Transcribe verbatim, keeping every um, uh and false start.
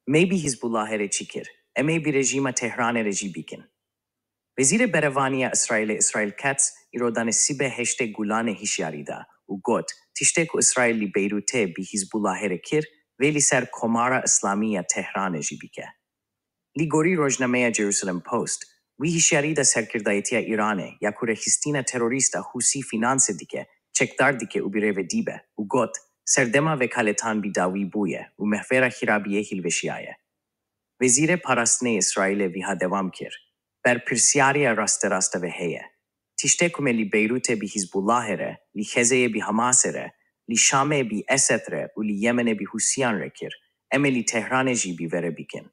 Me bi Hizbullahê re çi kir, em ê bi rejîma Tehranê re jî bikin. Wezîrê Berevaniya Îsraîlê Îsraîl Katz îro danê sibê heştê Gulanê hişyarî da û got, tiştê ku Îsraîl li Beyrûtê bi Hizbullahê re kir, vê li ser Komara Îslamî ya Tehranê jî bike. Li gorî rojnameya Jerusalem Post, wî hişyarî da serkirdayetiya Îranê ya ku rêxistina terorîst a Hûsî fînanse dike, çekdar dike û bi rêve dibe û got, serdema vekaletan bi dawî bûye û mehvera xirabiyê hilweşiyaye. Wezîrê Parastinê Îsraîlê wiha dewam kir, berpirsiyariya rasterast ve heye. Tiştê ku me li Beyrûtê bi Hizbullahê re, li Xezeyê bi Hamasê re, li Şamê bi Esed re û li Yemenê bi Hûsiyan re kir, em ê li Tehranê jî bi vê re bikin.